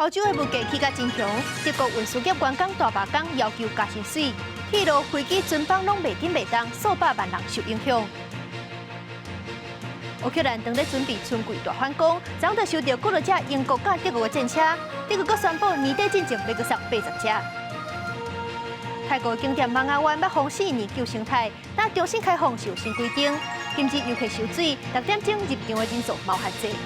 歐洲的物價起甲真兇，德國運輸業員工大罷工，要求加薪水，鐵路、飛機、船班攏袂振袂動，數百萬人受影響。烏克蘭正咧準備春季大反攻，昨就收到幾落隻英國佮德國的戰車，德國閣宣布年底進前欲閣送80隻。泰國景點瑪雅灣欲封4年救生態，但重新開放是有新規定，禁止遊客游水，6點鐘入場的人數無限制。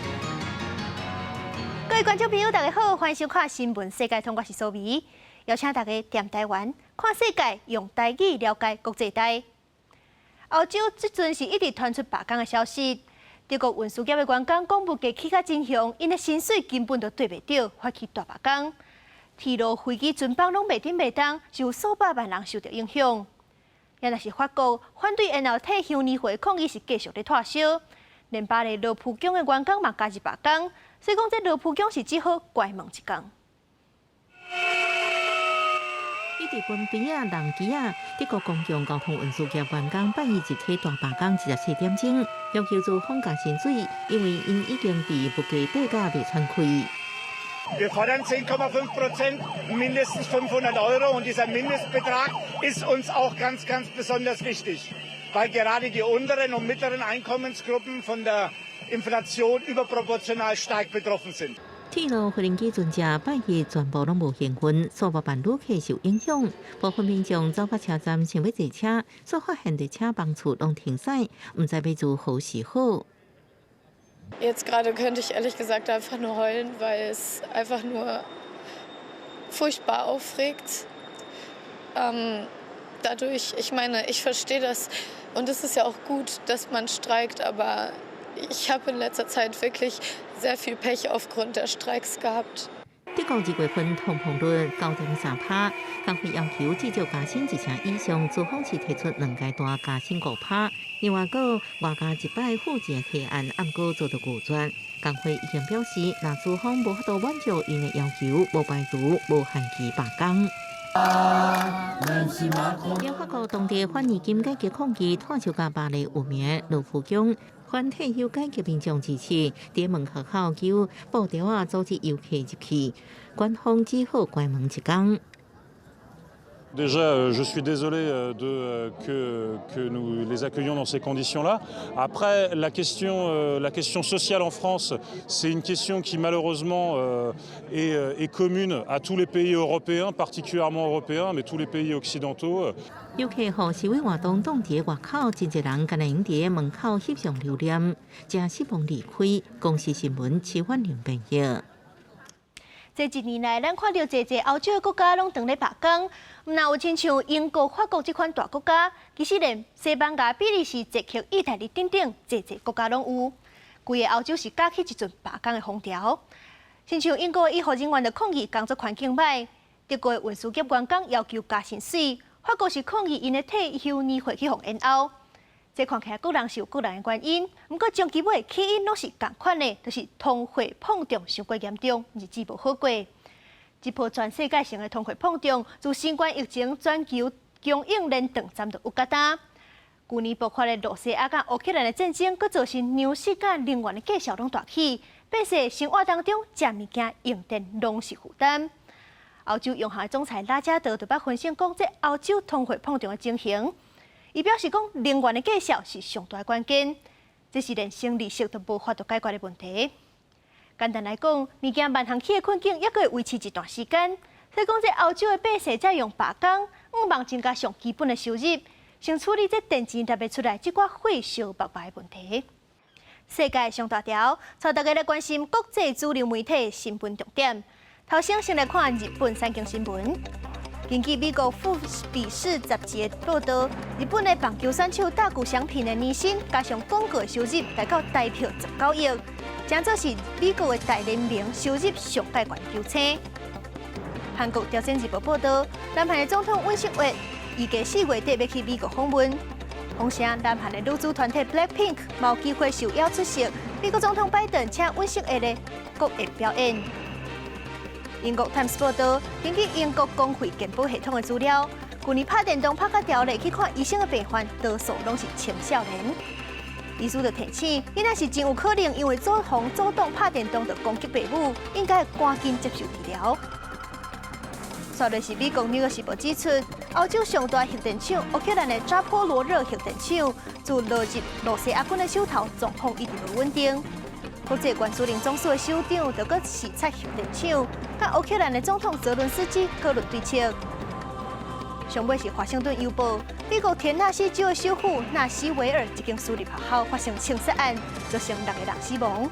各位觀眾朋友，大家好，歡迎收看《新聞世界通》，我是蘇美，邀請大家踮台灣看世界，用台語了解國際大。歐洲這陣是一直傳出罷工的消息，德國運輸業的員工講物價起較真兇，𪜶的薪水根本就對袂著，發起大罷工。鐵路、飛機、船班攏袂振袂動，是有數百萬人受著影響。也若是法國反對延後退休年歲抗議是繼續咧湠燒，連巴黎羅浮宮的員工嘛加入罷工。所以講，這羅浮宮是只好關門一工。一直關閉啊，人機啊，德國公共交通運輸業員工拜一集體大罷工24點鐘，要求資方加薪水，因為𪜶已經被物價漲甲袂喘氣。 Wir fordern 10,5%, mindestens 500 Euro. Und dieser Mindestbetrag ist uns auch ganz, ganz besonders wichtig, weil gerade die unteren und mittleren Einkommensgruppen von der Inflation überproportional stark betroffen sind. 鐵路、飛機、船隻拜日全部攏無營運，數百萬旅客受影響。部分民眾走到車站想欲坐車，卻發現佇車房處攏停駛，毋知欲如何是好。 Jetzt gerade könnte ich ehrlich gesagt einfach nur heulen, weil es einfach nur furchtbar aufregt. Dadurch, ich meine, ich verstehe das und es ist ja auch gut, dass man streikt, aber ich habe in letzter Zeit wirklich sehr viel Pech aufgrund der Streiks gehabt. 德國2月份通膨率9.3趴，工會要求至少加薪一成以上，資方是提出兩階段加薪5趴。另外，閣外加一擺附一個提案，毋過遭到拒絕。工會已經表示，若資方無法度滿足𪜶的要求，無排除無限期罷工。法國當地反年金改革抗議，湠燒共巴黎有名羅浮宮。反退休改革民眾支持，佇門口口揪布條仔阻止遊客入去，官方只好關門一工。 Déjà, je suis désolé que nous les accueillions dans ces conditions-là. Après, la question sociale en France, c'est une question qui malheureusement est commune à tous les pays européens, particulièrement européens, mais tous les pays occidentaux. 遊客予示威活動擋佇外口，真濟人敢若用佇門口翕相留念，誠失望離開。公視新聞徐婉玲編譯。這一年來，咱看著濟濟歐洲的國家攏當咧罷工，毋但有親像英國、法國這款大國家，其實連西班牙、比利時、捷克、意大利等等，濟濟國家攏有。規個歐洲是捲起一陣罷工的風潮。親像英國的醫護人員就抗議工作環境䆀，德國的運輸業員工要求加薪水，法國是抗議𪜶的退休年歲去予延後。這看起來各人是有各人的原因，毋過終其尾起因攏是仝款的，就是通貨膨脹傷過嚴重，日子無好過。這波全世界性的通貨膨脹，自新冠疫情全球供應鏈斷針就有較焦。舊年爆發的羅西亞佮烏克蘭的戰爭，閣造成糧食佮能源的價數攏大起，百姓生活當中食物件、用電攏是負擔。歐洲央行的總裁拉加德就捌分析講，這歐洲通貨膨脹的情形。伊表示講，能源的價數是上大關鍵，這是連升利息都無法度解決的問題。簡單來講，物件萬項起的困境，猶閣會維持一段時間。所以講，這歐洲的百姓才用罷工，向望增加上基本的收入，先處理這電錢納袂出來這寡火燒目目的問題。世界上大條，帶大家來關心國際主流媒體新聞重點。頭先先來看日本產經新聞。根據美國富比士雜誌的報道，日本的棒球選手大谷翔平的年薪加上廣告收入，達到台幣19億，成做是美國的大聯盟收入上蓋懸球星。韓國朝鮮日報報道，南韓的總統尹錫悅預計4月底欲去美國訪問。同時，南韓的女子團體 BLACKPINK 嘛有機會受邀出席美國總統拜登請尹錫悅的國宴表演。英國《Times》報道，根據英國公費健保系統的資料，舊年拍電動拍甲著咧去看醫生的病患，多數攏是青少年。醫師就提醒，囡仔是真有可能因為祖父祖董拍電動就攻擊爸母，應該趕緊接受治療。煞落是美國紐約時報指出，歐洲上大核電廠烏克蘭的扎波羅熱核電廠自落入羅西亞軍的手頭，狀況一直無穩定。國際原子能總署的首長就閣視察核電廠，佮烏克蘭的總統澤倫斯基討論對策。上尾是華盛頓郵報，美國田納西州的首府納西維爾一間私立學校發生槍殺案，造成六個人死亡。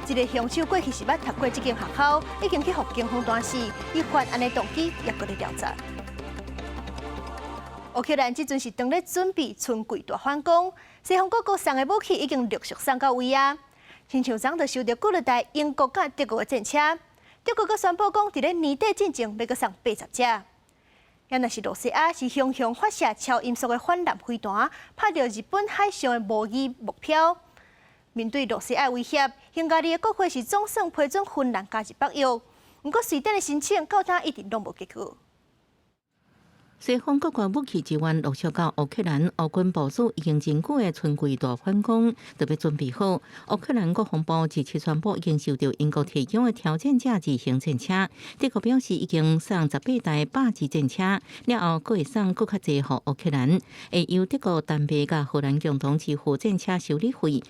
這個兇手過去是捌讀過這間學校，已經去予警方彈死，伊犯案的動機也閣咧調查。烏克蘭這陣是當咧準備春季大反攻，西方各國送的武器已經陸續送到位啊。親像昨就收著幾落台英國佮德國的戰車，德國閣宣布講，佇咧年底進前欲閣送80隻。也若是羅西亞是雄雄發射超音速的反艦飛彈，拍著日本海上的模擬目標。面對羅西亞威脅，匈牙利的國會是總算批准芬蘭加入北約，毋過瑞典的申請到今一直攏無結果。西方各國武器支援陸續到烏克蘭，烏軍部署已經真久的春季大反攻，特別準備好。烏克蘭國防部這次宣布已經收到英國提供的挑戰者二型戰車，德國表示已經送18台豹二戰車，了後閣會送閣較濟予烏克蘭，會由德國、丹麥佮荷蘭共同支付戰車修理費。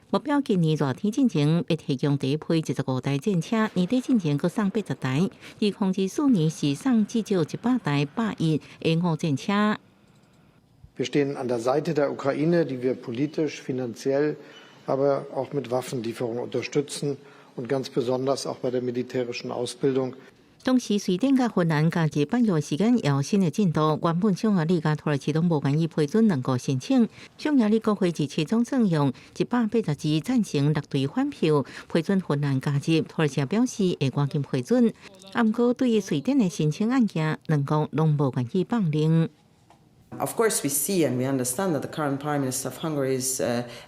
目標今年熱天進前欲提供第一批25台戰車，年底進前閣送80台。2024年是送至少100台豹1 A5戰車。 Wir stehen an der Seite der Ukraine, die wir politisch, finanziell, aber auch mit Waffenlieferungen unterstützen und ganz besonders auch bei der militärischen Ausbildung. 同時，瑞典佮芬蘭加入北約時間有新的進度。原本匈牙利佮土耳其攏無願意批准兩國申請。匈牙利國會支持總算用182贊成六對反票批准芬蘭加入。土耳其表示會趕緊批准。毋過對於瑞典的申請案件，兩國攏無願意放任。 Of course, we see and we understand that the current Prime Minister of Hungary is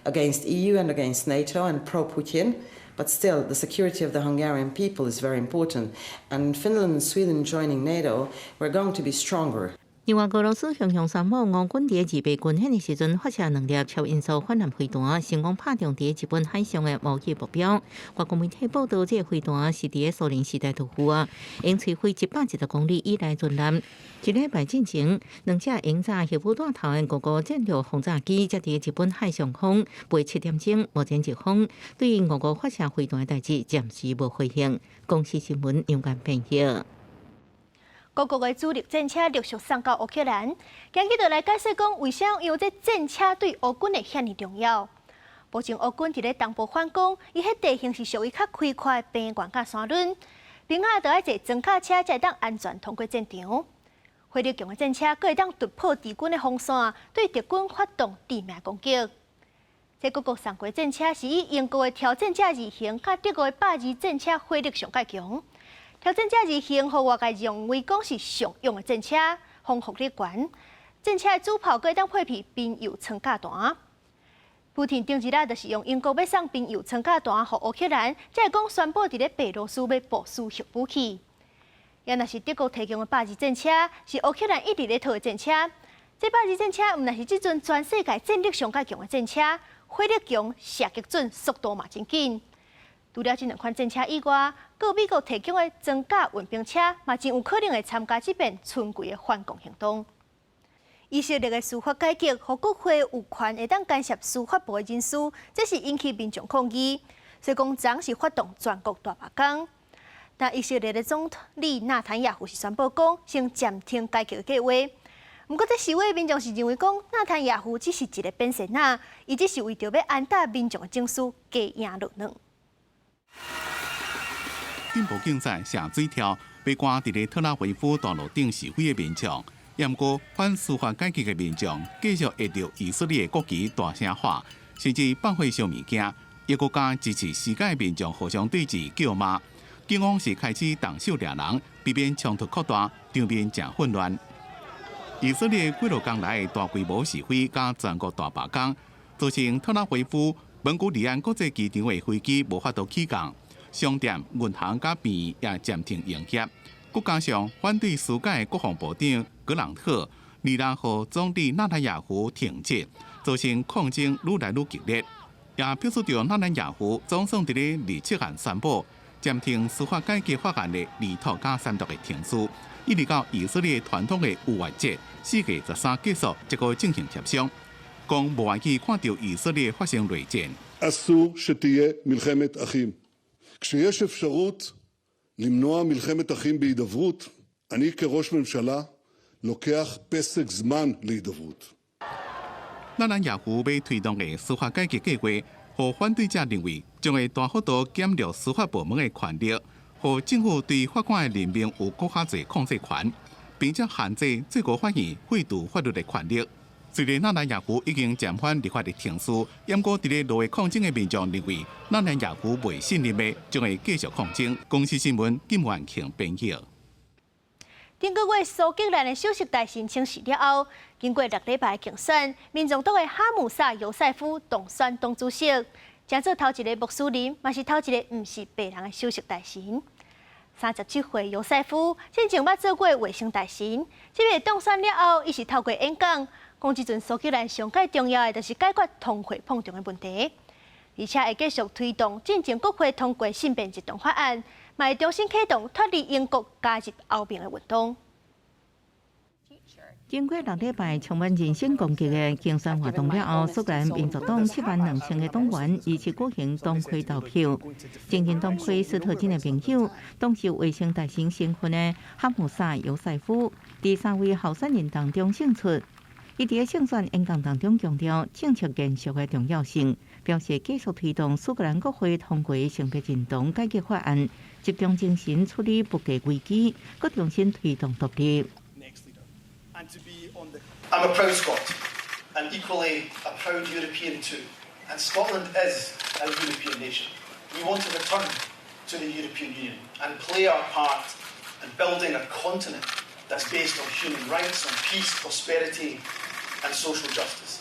against EU and against NATO and pro-Putin. But still, the security of the Hungarian people is very important. And Finland and Sweden joining NATO, we're going to be stronger. 另外，俄羅斯雄雄宣布，俄軍佇預備軍演的時陣發射兩粒超音速反艦飛彈，成功拍中佇日本海上的模擬目標。外國媒體報道，這個飛彈是佇蘇聯時代就有啊，用摧毀110公里以內巡艦。一禮拜進前，兩架運載核武彈頭的俄國戰略轟炸機，才佇日本海上空飛7點鐘，目前日方對俄國發射飛彈的代誌暫時無回應。公視新聞楊間編譯。各國的主力戰車陸續送到烏克蘭，今日就來解釋講，為啥用這戰車對烏軍會遐爾重要。目前烏軍佇咧東部反攻，伊彼地形是屬於較開闊的平原佮山崙，兵仔著愛坐裝甲車才會當安全通過戰場。火力強的戰車，閣會當突破敵軍的防線，對敵軍發動致命攻擊。這各國送過戰車是以英國的挑戰者二型，佮德國的豹二戰車火力上蓋強。挑戰者二型，予外界認為講是上勇的戰車，防護力懸。戰車的主炮閣會當配備貧鈾裝甲彈。普廷頂一日就是用英國欲送貧鈾裝甲彈予烏克蘭，才會講宣布佇咧白羅斯欲部署核武器。也若是德國提供的豹二戰車，是烏克蘭一直咧討的戰車。這豹二戰車毋但是這陣全世界戰力上蓋強的戰車，火力強、射擊準、速度嘛真緊。除了這兩款戰車以外，閣美國提供的裝甲運兵車，嘛真有可能會參加這遍春季的反攻行動。以色列的司法改革，予國會有權會當干涉司法部的人事，這是引起民眾抗議。所以講，昨是發動全國大罷工。但以色列的總理納坦雅胡是宣布講，先暫停改革計劃。毋過，這示威民眾是認為講，納坦雅胡只是一个變仙仔，伊只是為著欲安撫民眾的情緒，加贏落軟。進步警察射水柱，欲趕佇咧特拉維夫大路頂示威的民眾。毋過反司法改革的民眾繼續挾著以色列的國旗大聲喊，甚至放火燒物件。抑閣佮支持司改的民眾互相對峙叫罵。警方是開始動手掠人，避免衝突擴大，場面誠混亂。以色列幾落工來大規模示威佮全國大罷工，造成特拉維夫本古里安國際機場的飛機無法度起降，商店、銀行佮病院也暫停營業。閣加上反對司改的國防部長格朗特，二六予總理納坦雅胡停職，造成抗爭愈來愈激烈。也表示著納坦雅胡總算佇咧27號宣布暫停司法改革法案的擬討佮三讀的程序，一直到以色列傳統的逾越節4月13結束，才閣進行協商。講無願意看著以色列發生內戰。 אסור שתהיה מלחמת אחים. כשיש אפשרות למנוע מלחמת אחים בהידברות, אני כראש ממשלה לוקח פסק זמן להידברות. 納坦雅胡欲推動的司法改革計劃，予反對者認為將會大幅度減弱司法部門的權力，予政府對法官的任命有閣較濟控制權，並且限制最高法院廢除法律的權力。雖然納坦雅胡已經暫緩立法的程序，毋過佇咧路下抗爭的民眾認為納坦雅胡袂信任的，將會繼續抗爭。公視新聞金元慶編譯。頂個月蘇格蘭的首相大臣請辭了後，經過6禮拜競選，民眾黨的哈姆薩尤塞夫當選黨主席，成做頭一个穆斯林，嘛是頭一个毋是白人的首相大臣。37歲尤塞夫進前捌做過衛生大臣，這擺當選了後，伊是透過演講，講這陣蘇格蘭上蓋重要的就是解決通貨膨脹的問題，而且會繼續推動進前國會通過性別認同法案，嘛會重新啟動脫離英國加入歐盟的運動。經過6禮拜充滿人身攻擊的競選活動了後，蘇格蘭民族黨7萬2千個黨員依次舉行黨魁投票。前任黨魁斯特金的朋友，當時衛生大臣身份的哈姆薩尤塞夫，佇三位候選人當中勝出。伊佇勝選演講當中強調政策延續的重要性，表示繼續推動蘇格蘭國會通過性別認同改革法案，集中精神處理物價危機，閣重新推動獨立。 I'm a proud Scot and equally a proud European too. And Scotland is a European nation. We want to return to the European Union and play our part in building a continent that's based on human rights, on peace, prosperity and social justice.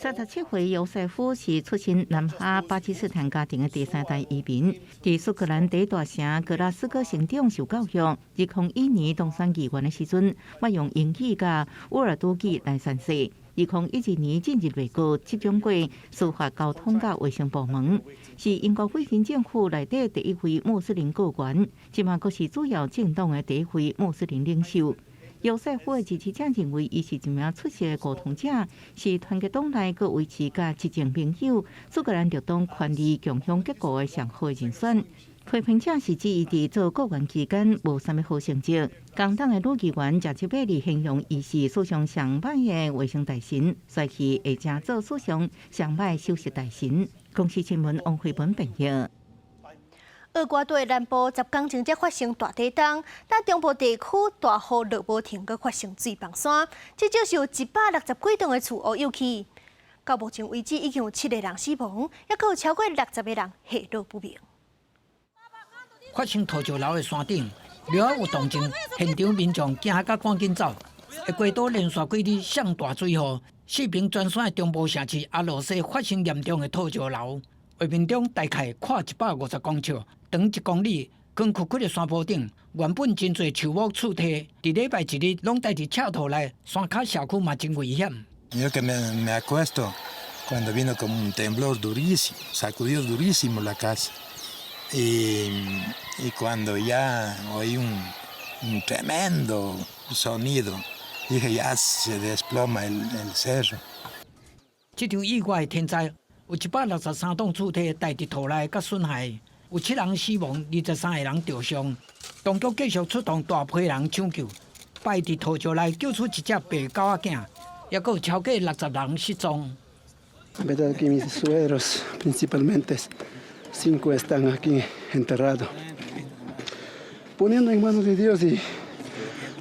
37歲尤塞夫是出身南亞巴基斯坦家庭的第三代移民，佇蘇格蘭第一大城格拉斯哥成長受教育。2001年當選議員的時陣，捌用英語佮烏爾都語來宣誓。2012年進入內閣，執掌過司法、交通佮衛生部門，是英國廢新政府內底第一位穆斯林閣員，這馬閣是主要政黨的第一位穆斯林領袖。尤塞夫的支持者認為，伊是一名出色的溝通者，是團結黨內閣維持佮執政盟友蘇格蘭綠黨權力共享結構的上好人選。批評者是指伊佇做閣員期間無啥物好成績。工黨的女議員賈吉貝利形容伊是史上上歹的衛生大臣，帥氣會成做史上上歹首相大臣。公視新聞王慧文編譯。厄瓜多南部10工前才發生大地震，但中部地區大雨落無停，閣發生水崩山，至少是有160幾棟的厝烏有去。到目前為止，已經有七個人死亡，猶閣有超過60個人下落不明。發生土石流的山頂，著有動靜，現場民眾驚甲趕緊走。厄瓜多連續幾日上大水雨，四平全山的中部城市阿羅西發生嚴重的土石流，畫面中大概闊150公尺，長1公里，光曲曲的山坡頂，原本真濟樹木樹體，佇禮拜一日攏待佇赤土內，山跤社區嘛真危險。 Yo que me acuesto cuando vino como un temblor durísimo, sacudió durísimo la casa. Y cuando ya oí un tremendo sonido, dije ya se desploma el cerro. 這場意外的天災，有163棟厝體待佇土內佮損害，有七人死亡，23個人著傷。當局繼續出動大批人搶救，擺佇土石內救出一隻白狗仔囝，猶閣有超過60人失蹤。 Verdad que mis suegros principalmente cinco están aquí enterrados. Poniendo en manos de Dios y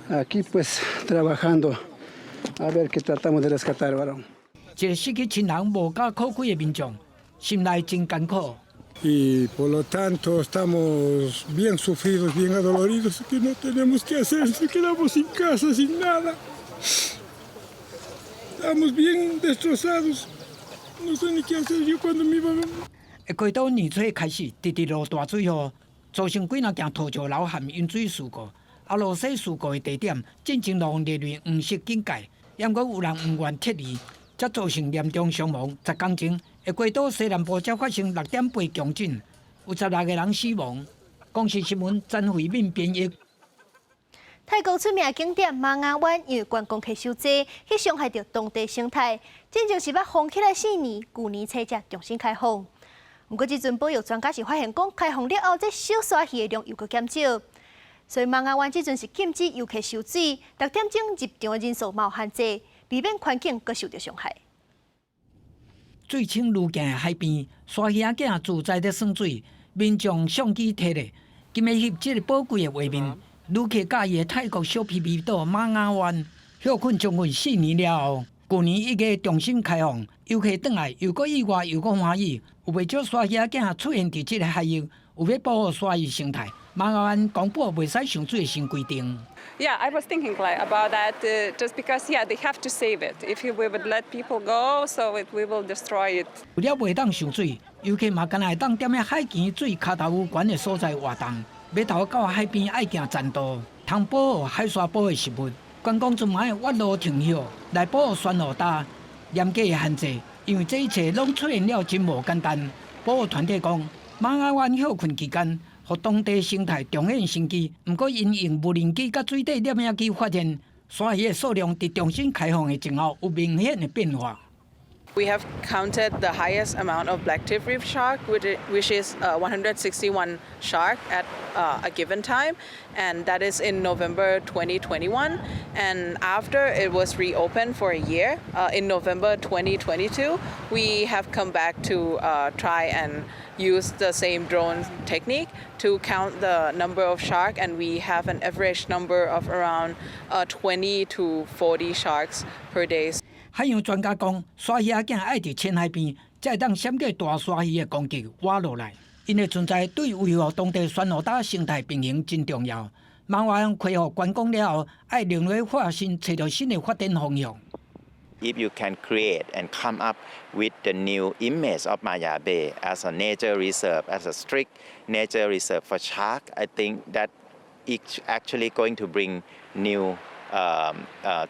aquí pues trabajando a ver qué tratamos de rescatar, varón. 一個失去親人無家可歸的民眾，心內真艱苦。 Y por lo tanto estamos bien sufridos, bien adoloridos, que no tenemos qué hacer, nos quedamos sin casa, sin nada. Estamos bien destrozados. No sé ni qué hacer yo cuando me iba a 厄瓜多年初開始，直直落大水雨，造成幾若件土石流和淹水事故。阿羅西事故的地點，進前攏列為黃色警戒，猶閣有人毋願撤離。才造成嚴重傷亡。10工前，厄瓜多西南部才發生6.8強震，有16個人死亡。公視新聞曾慧敏編譯。泰國出名景點瑪雅灣，因為觀光客傷濟，去傷害著當地生態。進前是欲封起來四年，舊年初才重新開放。毋過這陣保育專家是發現講，開放了後，這小鯊魚的量又閣減少。所以瑪雅灣這陣是禁止遊客游水，六點鐘入場的人數嘛有限制，避免環境閣受著傷害。水清如鏡的海邊，鯊魚仔囝自在咧耍水，民眾相機提咧，今欲翕這个寶貴的畫面。旅客佮意的泰國小皮皮島瑪雅灣歇睏將近4年了後，舊年1月重新開放，遊客轉來又閣意外又閣歡喜，有袂少鯊魚仔囝出現佇這个海域，有欲保護鯊魚生態。瑪雅灣公布袂使上水的新規定。 Yeah, I was thinking like about that just because, yeah, they have to save it. If we would let people go, so we will destroy it. 除了袂當上水，遊客嘛干焦會當踮咧海墘水跤頭有懸的所在活動。碼頭到海邊愛行棧道，通保護海沙埔的食物。觀光船嘛愛越路停歇來保護珊瑚礁，嚴格的限制，因為這一切攏出現了真無簡單。保護團體講，瑪雅灣歇睏期間，予當地生態重現生機。毋過，𪜶用無人機佮水底攝影機發現，鯊魚的數量佇重新開放的前後有明顯的變化。 We have counted the highest amount of blacktip reef shark, which is 161 shark at a given time, and that is in November 2021. And after it was reopened for a year, in November 2022, we have come back to try and use the same drone technique to count the number of shark, and we have an average number of around 20 to 40 sharks per day. 海洋專家講，鯊魚仔囝愛佇淺海邊，才會當閃過大鯊魚的攻擊，活落來。𪜶的存在對維護當地珊瑚礁生態平衡真重要。瑪雅灣開放觀光了後，愛另類化新，揣著新的發展方向。 If you can create and come up with the new image of Maya Bay as a nature reserve, as a strict nature reserve for shark, I think that it's actually going to bring new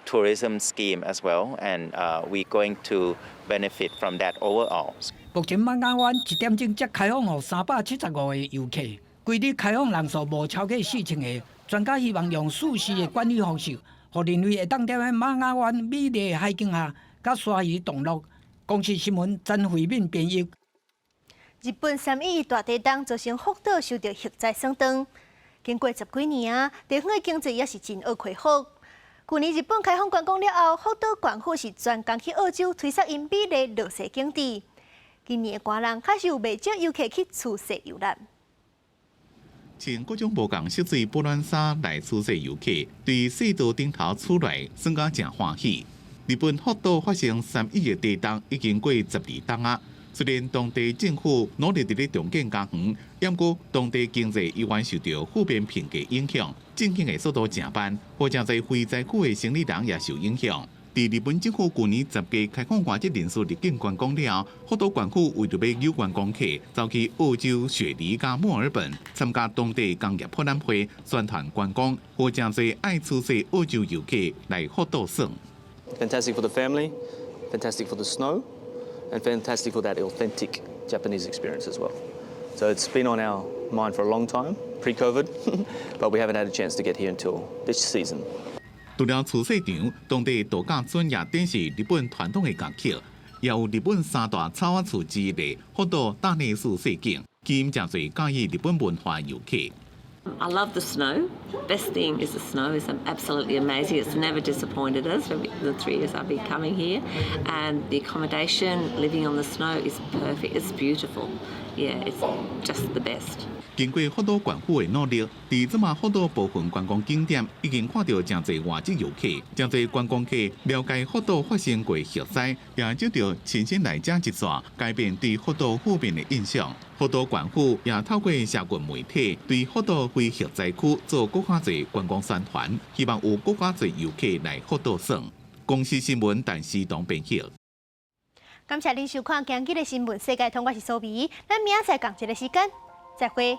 tourism scheme as well, and we're going to benefit from that overall. 目前瑪雅灣一點鐘才開放予375個遊客，規日開放人數無超過4000個。專家希望用舒適的管理方式，予人類會當踮咧瑪雅灣美麗的海景下，佮鯊魚同樂。公視新聞曾慧敏編譯。日本3.11大地震造成福島受著核災損斷，經過十幾年啊，地方的經濟也是真愛恢復。舊年日本開放觀光了後，福島縣府是專工去澳洲推捒𪜶美麗落雪景致。今年的寒人確實有袂少遊客去除雪遊覽。穿各種無仝色水保暖衫來除雪遊客，對雪道頂頭出來，算甲誠歡喜。日本福島發生三一一地震已經過12冬啊，雖然當地政府努力佇咧重建家園，毋過當地經濟依然受著負面評價影響，振興的速度誠慢，予誠濟非災區的生理人也受影響。佇日本政府舊年10月開放外籍人士入境觀光了後，福島縣府為著欲誘觀光客，走去澳洲雪梨佮墨爾本參加當地工業博覽會，宣傳觀光，予誠濟愛出世澳洲遊客來福島耍。 Fantastic for the family, fantastic for the snow, and fantastic for that authentic Japanese experience as well. So it's been on our mind for a long time, pre-COVID, but we haven't had a chance to get here until this season. 除了除雪場，當地度假村也展示日本傳統的樂曲，也有日本三大草仔厝之一的福島大內宿雪景，吸引誠濟佮意日本文化遊客。 I love the snow. Best thing is the snow is absolutely amazing. It's never disappointed us for the 3 years I've been coming here. And the accommodation, living on the snow is perfect. It's beautiful. Yeah, it's just the best. 經過福島縣府的努力，佇這馬福島部分觀光景點已經看著誠濟外籍遊客，誠濟觀光客了解福島發生過核災，也藉著親身來遮一逝，改變對福島負面的印象。福島縣府也透過社群媒體對福島非核災區做閣較濟觀光宣傳，希望有閣較濟遊客來福島耍。公視新聞陳思東編譯。感謝您收看今日的新聞世界通，我是蘇美，咱明仔載仝一个時間，再會。